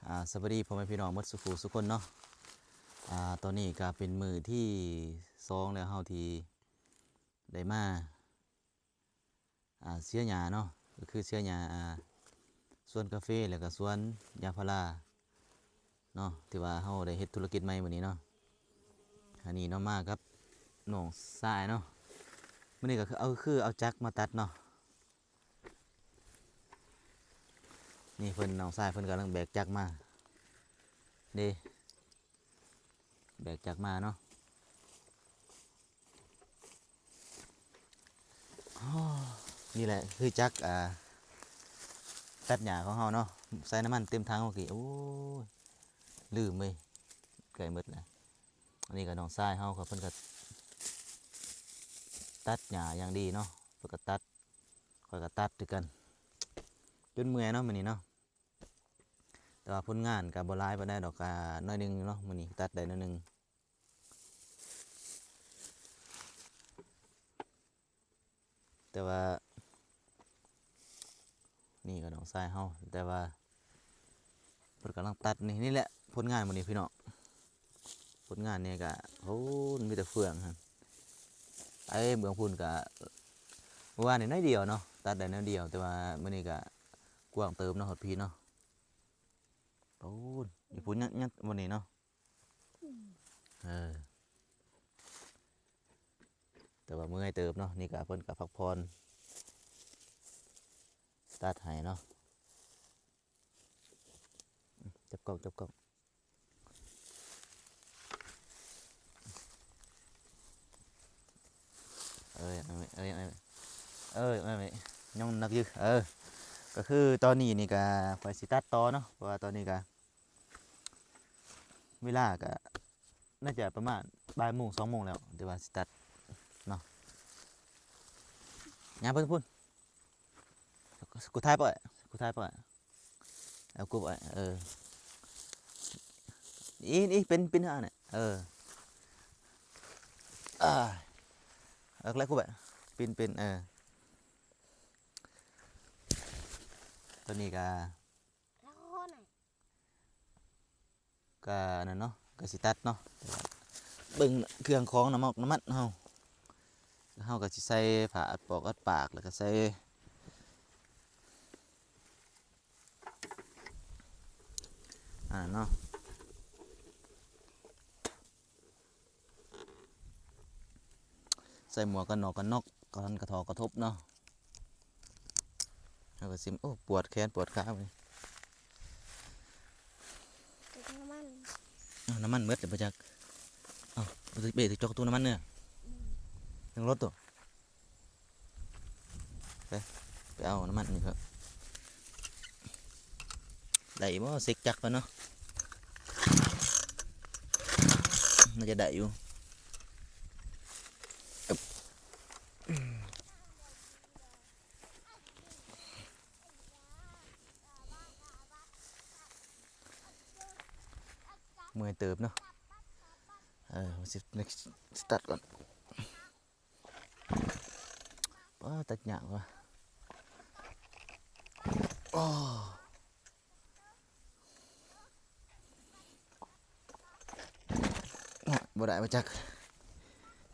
ອ່າ ສະບາຍດີພໍ່ແມ່ພີ່ນ້ອງໝົດສູ່ຜູ້ສູ່ຄົນເນາະ. ອ່າ ຕອນນີ້ກະເປັນມື້ທີສອງແລ້ວເຮົາທີ່ໄດ້ມາ ອ່າ ເສຍຫຍ້າເນາະ ກໍຄືເສຍຫຍ້າ ອ່າ ສວນກາເຟ ແລ້ວກໍສວນຢາງພາລາເນາະ ທີ່ວ່າເຮົາໄດ້ເຮັດທຸລະກິດໃໝ່ມື້ນີ້ເນາະ. ອັນນີ້ເນາະ ມາກັບນ້ອງຊາຍເນາະ. ມື້ນີ້ກໍຄືເອົາ ຄືເອົາຈັກມາຕັດເນາະ. ນີ້ເພິ່ນ ນ້ອງຊາຍເພິ່ນກຳລັງແບກຈັກມາເດ້ ແບກຈັກມາເນາະ. ໂອ້ ນີ້ແຫຼະຄືຈັກ ອ່າ ຕັດຫຍ້າຂອງເຮົາເນາະ ໃສ່ນ້ຳມັນເຕັມຖັງເມື່ອກີ້. ໂອ້ຍ ລືມເວີຍ ໃກ້ໝົດແລ້ວ. ອັນນີ້ກໍນ້ອງຊາຍເຮົາ ເພິ່ນກໍຕັດຫຍ້າຢ່າງດີເນາະ ເພິ່ນກໍຕັດ ຂ້ອຍກໍຕັດຄືກັນ ຈົນເມື່ອຍເນາະມື້ນີ້ເນາະ. ແຕ່ວ່າຜົນງານກໍບໍ່ຫຼາຍປານໃດດອກ ກໍໜ້ອຍໜຶ່ງເນາະ ມື້ນີ້ຕັດໄດ້ໜ້ອຍໜຶ່ງ. ແຕ່ວ່າ ນີ້ກໍນ້ອງຊາຍເຮົາ ແຕ່ວ່າເພິ່ນກຳລັງຕັດນີ້. ນີ້ແຫຼະຜົນງານມື້ນີ້ພີ່ນ້ອງ ຜົນງານນີ້ກະ ໂອ້ ມີແຕ່ເຟືອງຫັ້ນ ໄອ້ເບື້ອງພຸ້ນກະ ເມື່ອວານນີ້ໜ້ອຍດຽວເນາະ ຕັດໄດ້ໜ້ອຍດຽວ ແຕ່ວ່າມື້ນີ້ກະກວ້າງເຕີບເນາະ ຮອດພີ້ເນາະ. ໂອ້ ຢູ່ພຸ້ນຍັດໆ ມື້ນີ້ເນາະ. ອືມ ເອີ ແຕ່ວ່າເມື່ອຍເຕີບເນາະ. ນີ້ກະເພິ່ນກະພັກຜ່ອນ ຕັດໃຫ້ເນາະ. ຈັບກ້ອງ ຈັບກ້ອງ ເອີຍ ເອີຍ ເອີຍ ເອີຍ ຍັງໜັກຢູ່. ເອີ ກໍຄືຕອນນີ້ນີ້ກະຂ້ອຍຊິຕັດຕໍ່ເນາະ ເພາະວ່າຕອນນີ້ກະ ເວລາກະໜ້າຈະປະມານບ່າຍໂມງ ສອງໂມງແລ້ວ ແຕ່ວ່າຊິຕັດເນາະ. ຍ່າງໄປພຸ້ນ ກູຖ່າຍໄປ ກູຖ່າຍໄປ ເອົາກູໄປ ເອີ ອີ ອີ ເປັນ ເປັນອັນນີ້ ເອີ ອ່າ ເອົາແລ້ວກູໄປ ເປັນ ເປັນ ເອີ ຕອນນີ້ກະ ກະນັ້ນເນາະ ກະຊິຕັດເນາະ. ເບິ່ງເຄື່ອງຂອງນ້ຳມອກນ້ຳມັນເຮົາ ເຮົາກະຊິໃສ່ຜ້າອັດປອກອັດປາກ ແລ້ວກະໃສ່ ອັນນັ້ນເນາະ ໃສ່ໝວກກັນນອກກັນນອກ ກັນກະທົບກະທົບເນາະ. ເຮົາກະຊິ ໂອ້ ປວດແຂນປວດຂາເວີຍ. ເຕີມນ້ຳມັນ ເອົາ ນ້ຳມັນໝົດແລ້ວບໍ່ຈັກ. ເອົາ ເບ ຈອກຕູ້ນ້ຳມັນເນີ ອືມ ຍັງລົດໂຕ. ໄປ ໄປເອົານ້ຳມັນນີ້ເຖາະ. ໄດ້ບໍ່ ເຊັກຈັກກ່ອນເນາະ ໜ້າຈະໄດ້ຢູ່. ເມື່ອຍເຕີບເນາະ. ເອີ ຊິ ສະຕາດກ່ອນ. ປ້າ ຕັດຍາກວ່າ ໂອ້ ບໍ່ໄດ້ ບໍ່ຈັກ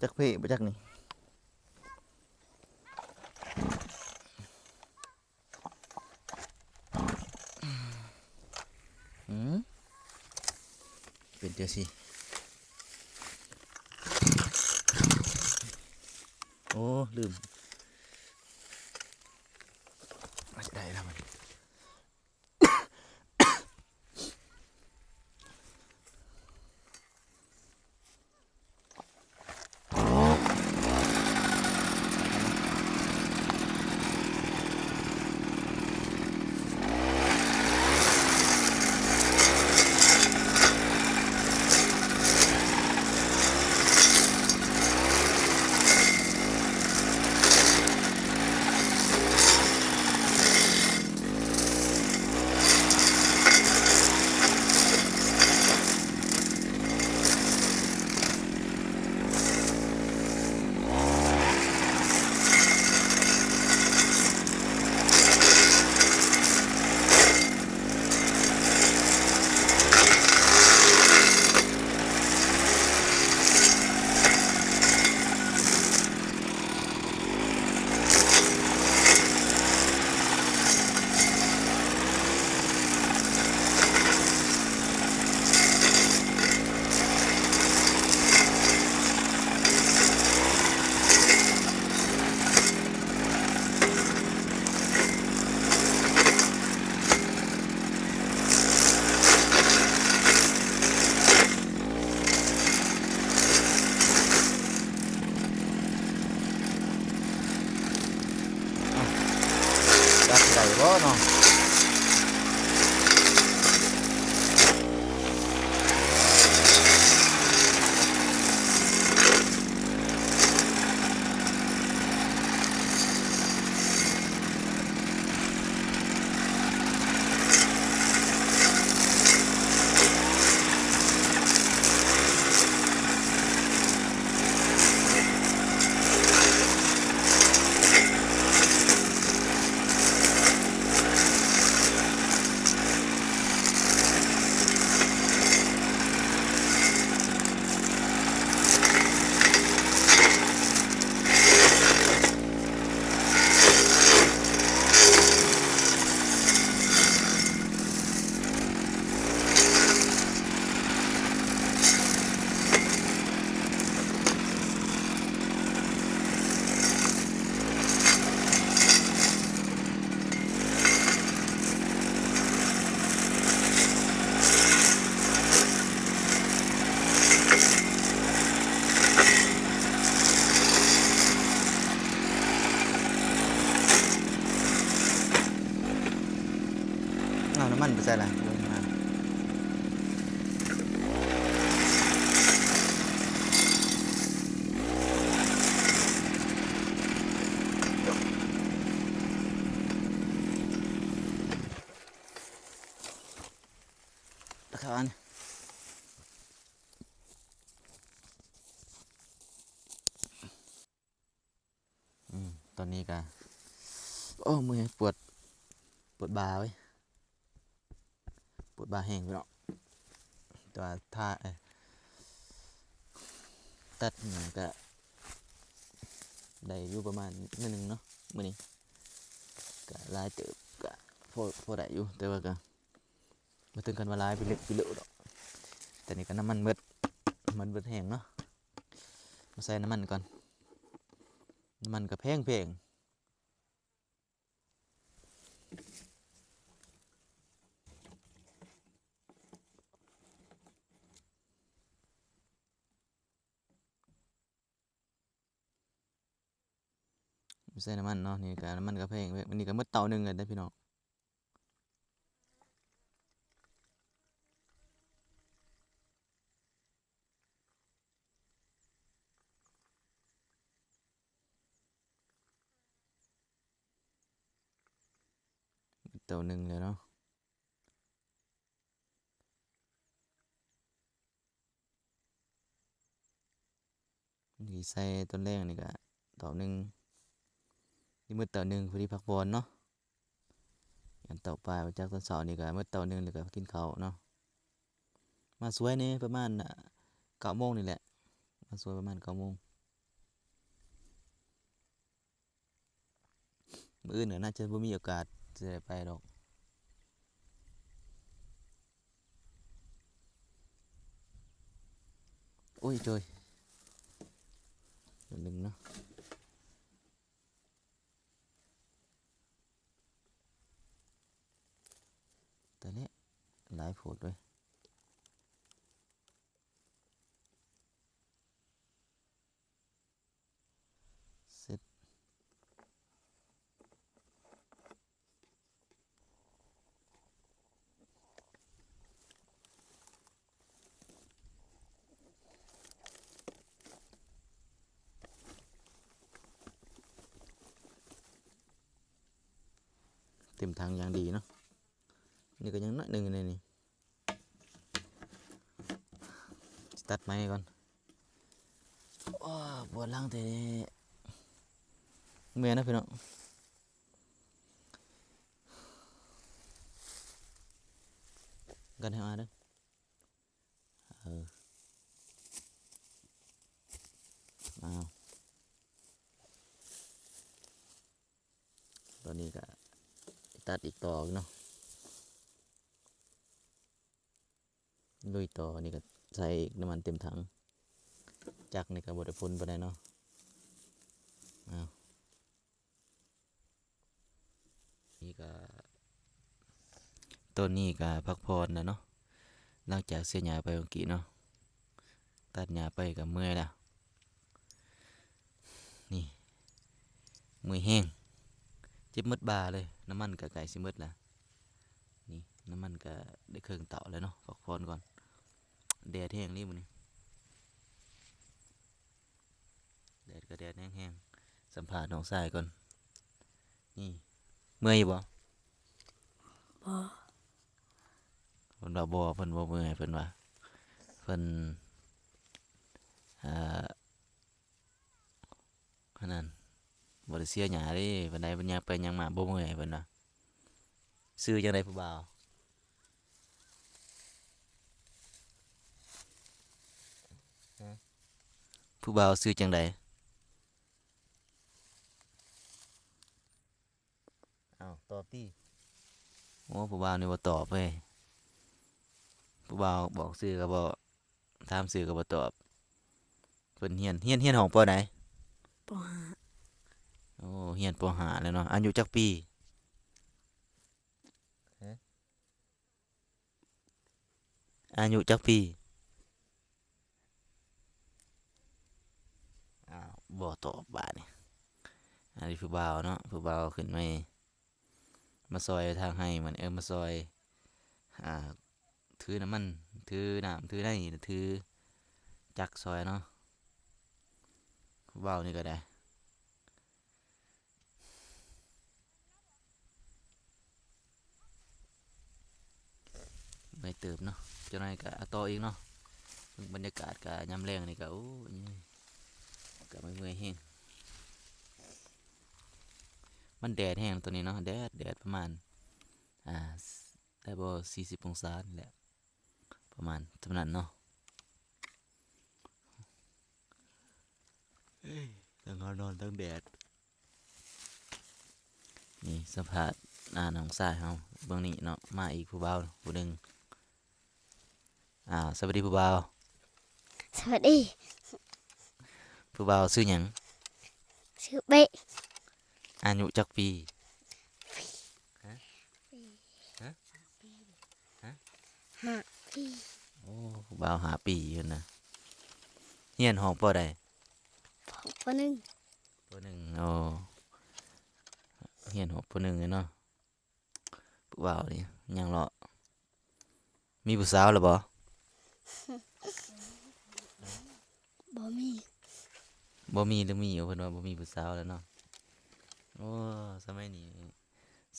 ຈັກເພ ບໍ່ຈັກນີ້. ອືມ ເປັນຈັ່ງຊີ້. ໂອ້ ລືມ ວ່າຈະໄດ້ແລ້ວມັນ. ເ ເບິ່ງມາ ລາຄາອັນ ອືມ ຕອນນີ້ກະ ໂອ້ ເມື່ອຍ ປວດ ປວດບ່າເວີຍ ປວດບ່າແຮງພີ່ນ້ອງ ແຕ່ວ່າຖ້າ ເອີ ຕັດຫຍັງກະໄດ້ຢູ່ປະມານໜ້ອຍໜຶ່ງເນາະ ມື້ນີ້ກະຫຼາຍເຕີບ ກະພໍ ພໍໄດ້ຢູ່ ແຕ່ວ່າກະ ບໍ່ເຖິງຂັ້ນວ່າຫຼາຍໄປເລິກໄປເລີດອກ. ແຕ່ນີ້ກໍນ້ຳມັນໝົດ ມັນເບິດແຮງເນາະ. ມາໃສ່ນ້ຳມັນກ່ອນ. ນ້ຳມັນກໍແພງໆ. ໃສ່ນ້ຳມັນເນາະ. ນີ້ກະນ້ຳມັນກະແພງ ນີ້ກະໝົດເຕົາໜຶ່ງແລ້ວເດ້ພີ່ນ້ອງ. ເຕົາໜຶ່ງແລ້ວເນາະ. ນີ້ໃສ່ຕອນແລງນີ້ກະເຕົາໜຶ່ງ ນີ້ໝົດເຕົາໜຶ່ງ ພໍດີພັກຜ່ອນເນາະ. ອັນເຕົາປາຍ ຈາກຕອນເຊົ້ານີ້ກະໝົດເຕົາໜຶ່ງ ແລ້ວກະກິນເຂົ້າເນາະ. ມາສວຍນີ້ປະມານ ເກົ້າໂມງນີ້ແຫຼະ ມາສວຍປະມານເກົ້າໂມງ. ມື້ອື່ນກໍໜ້າຈະບໍ່ມີໂອກາດຊິໄດ້ໄປດອກ. ໂອ້ຍໂຈຍ ໜຶ່ງເນາະ. ຕາຍແລ້ວ ຫຼາຍໂພດເວີຍ. ເສັດ ເຕັມຖັງຢ່າງດີເນາະ. ນີ້ກໍຍັງໜ້ອຍໜຶ່ງໃນນີ້ ຕັດໄມ້ກ່ອນ. ໂອ້ ປວດຫຼັງແທ້ ເມື່ອຍນະພີ່ນ້ອງ. ກັນໃຫ້ອາເດີ ເອີ ອ້າວ. ຕອນນີ້ກະຕັດອີກຕໍ່ເນາະ ລຸຍຕໍ່. ນີ້ກະໃສ່ອີກ ນ້ຳມັນເຕັມຖັງ. ຈັກນີ້ກະບໍ່ໄດ້ຜົນປານໃດເນາະ. ອ້າວ ນີ້ກະ ຕອນນີ້ກະພັກຜ່ອນແລ້ວເນາະ ຫຼັງຈາກເສຍຫຍ້າໄປເມື່ອກີ້ເນາະ. ຕັດຫຍ້າໄປກໍເມື່ອຍແລ້ວ ນີ້ ເມື່ອຍແຮງ ເຈັບໝົດບ່າເລີຍ. ນ້ຳມັນກໍໃກ້ຊິໝົດແລ້ວ ນີ້ ນ້ຳມັນກໍໄດ້ເຄິ່ງເຕົາແລ້ວເນາະ. ພັກຜ່ອນກ່ອນ ແດດແຮງເດ້ມື້ນີ້ ແດດກໍແດດແຮງໆ. ສຳພາດນ້ອງຊາຍກ່ອນ ນີ້ ເມື່ອຍຢູ່ບໍ່? ບໍ່. ເພິ່ນວ່າບໍ່ ເພິ່ນບໍ່ເມື່ອຍ ເພິ່ນວ່າ ເພິ່ນ ເອີ ອັນນັ້ນ ບໍ່ໄດ້ເສຍຫຍ້າເດ້ ປານໃດ ເພິ່ນຍ່າງໄປຍ່າງມາບໍ່ເມື່ອຍ ເພິ່ນວ່າ. ຊື່ຈັ່ງໃດຜູ້ບ່າວ? ຮະ? ຜູ້ບ່າວຊື່ຈັ່ງໃດ? ອ້າວ ຕອບຕິ. ໂອ້ ຜູ້ບ່າວນີ້ບໍ່ຕອບເວີຍ ຜູ້ບ່າວບອກຊື່ກໍບໍ່ ຖາມຊື່ກໍບໍ່ຕອບ. ເພິ່ນຮຽນ ຮຽນ ຮຽນຫ້ອງ ປໍໃດ? ປໍຫ້າ. ໂອ້ ຮຽນ ປໍຫ້າ ແລ້ວເນາະ. ອາຍຸຈັກປີ? ຮະ? ອາຍຸຈັກປີ? ອ້າວ ບໍ່ຕອບບາດນີ້. ອັນນີ້ຜູ້ບ່າວເນາະ ຜູ້ບ່າວຂຶ້ນມາ ມາຊ່ອຍທາງໄຮ່ມັນ ເອີ ມາຊ່ອຍ ອ່າ ຖືນ້ຳມັນ ຖືນ້ຳ ຖືໃນ ຖືຈັກຊ່ອຍເນາະ ເວົ້ານີ້ກໍໄດ້. ເມື່ອຍເຕີບເນາະ ຈັກໜ້ອຍກະຕໍ່ອີກເນາະ. ເບິ່ງບັນຍາກາດກະຍາມແລງນີ້ກະ ໂອ້ຍ ກະເມື່ອຍແຮງ. ມັນແດດແຮງຕອນນີ້ເນາະ ແດດ ແດດປະມານ ອ່າ ໄດ້ບໍ່ ສີ່ສິບອົງສານີ້ແຫຼະ ປະມານສ່ຳນັ້ນເນາະ. ເອີຍ ທັງເຮົານອນທັງແດດ. ນີ້ສຳພາດ ອ່າ ນ້ອງຊາຍເຮົາເບິ່ງນີ້ເນາະ ມາອີກຜູ້ບ່າວຜູ້ໜຶ່ງ. ອ່າ ສະບາຍດີຜູ້ບ່າວ. ສະບາຍດີ. ຜູ້ບ່າວຊື່ຫຍັງ? ຊື່ເປ້. ອາຍຸຈັກປີ? ຮະ? ຮະ? ຫ້າປີ. ໂອ້ ຜູ້ບ່າວຫ້າປີພຸ້ນນະ. ຮຽນຫ້ອງ ປໍໃດ? ປໍໜຶ່ງ. ປໍໜຶ່ງ ໂອ້ ຮຽນຫ້ອງ ປໍໜຶ່ງເນາະ. ຜູ້ບ່າວນີ້ຍັງເລາະ ມີຜູ້ສາວແລ້ວບໍ່? ບໍ່ມີ. ບໍ່ມີຫຼືມີ? ເພິ່ນວ່າບໍ່ມີຜູ້ສາວແລ້ວເນາະ. ໂອ້ ສະໄໝນີ້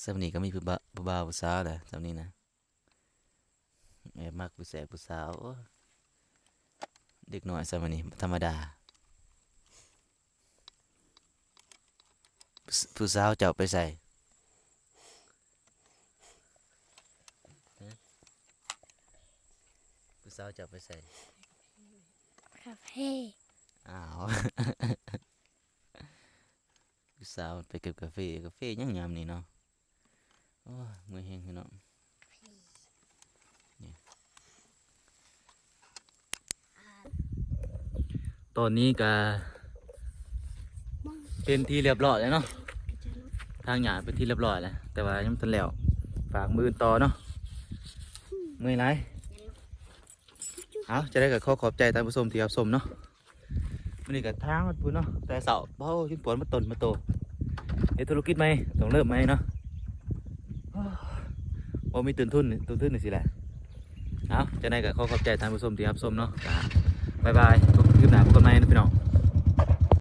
ສ່ຳນີ້ກໍມີຜູ້ບ່າ ຜູ້ບ່າວຜູ້ສາວແລ້ວ ສ່ຳນີ້ນະ. ແອບມັກຜູ້ແສບຜູ້ສາວ ໂອ້ ເດັກນ້ອຍສະໄໝນີ້ບໍ່ທຳມະດາ. ຜູ້ສາວເຈົ້າໄປໃສ? ຮະ? ຜູ້ສາວເຈົ້າໄປໃສ? ກາເຟ. ອ້າວ ຜູ້ສາວໄປເກັບກາເຟ. ກາເຟຫຍັງຍາມນີ້ເນາະ? ໂອ້ຍ ເມື່ອຍແຮງພີ່ນ້ອງ. ນີ້ ຕອນນີ້ກະເປັນທີ່ລຽບລ້ອຍແລ້ວເນາະ ຖາງຫຍ້າເປັນທີ່ລຽບລ້ອຍແລ້ວ ແຕ່ວ່າຍັງບໍ່ທັນແລ້ວ. ຝາກມື້ອື່ນຕໍ່ເນາະ. ເມື່ອຍຫຼາຍ. ເອົາ ຈັ່ງໃດກໍຂໍຂອບໃຈທ່ານຜູ້ຊົມທີ່ຮັບຊົມເນາະ. ມື້ນີ້ກໍທາງມັນພຸ້ນເນາະ ແຕ່ເຊົ້າ ເຮົາຈຶ່ງປວນມາຕົນມາໂຕ ເຮັດທຸລະກິດໃໝ່ ຕ້ອງເລີ່ມໃໝ່ເນາະ. ບໍ່ມີຕົ້ນທຶນ ຕົ້ນທຶນຈັ່ງຊີ້ແຫຼະ. ເອົາ ຈັ່ງໃດກໍຂໍຂອບໃຈທ່ານຜູ້ຊົມທີ່ຮັບຊົມເນາະ. ບາຍບາຍ ພົບກັນຄລິບໜ້າ ພົບກັນໃໝ່ເນາະພີ່ນ້ອງ.